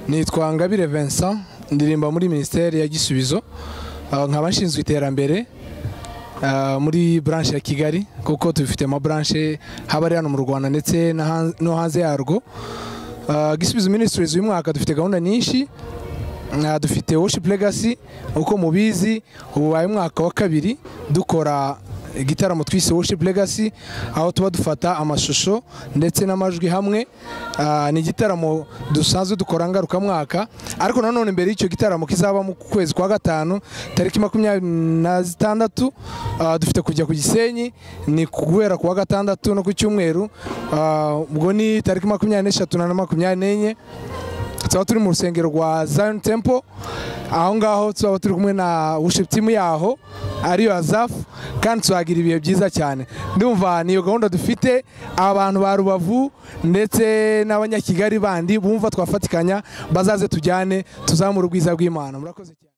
Nitwa Ngabire Vincent, ndirimba muri Ministeri ya Gisubizo, nkaba nshinzwe iterambere muri branche ya Kigali, kuko tubifite ama branche haba ari hano mu Rwanda ndetse no hanze yarwo. Gisubizo Ministries uyu mwaka dufite gahunda nyinshi. Dufite Worship Legacy, uko mubizi ubu baye umwaka wa kabiri dukora igitaramo twise Worship Legacy, aho tuba dufata amashusho ndetse n'amajwi hamwe. Ni igitaramo dusanzwe dukora ngarukamwaka, ariko nanone mbere y'icyo gitaramo kizaba mu kwezi kwa gatanu tariki 26, dufite kujya ku Gisenyi, ni guhera ku wa gatandatu no ku cyumweru, ubwo ni tariki 23 na 24, tuba turi mu rusengero rwa Zion Temple. Aho ngaho tuba turi kumwe na worship team yaho ariyo Azaf, kandi tuzagira ibihe byiza cyane. Ndumva niyo gahunda dufite, abantu ba Rubavu ndetse n'abanyakigali bandi bumva twafatikanya bazaze tujyane tuzamure ubwiza bw'Imana. Murakoze cyane.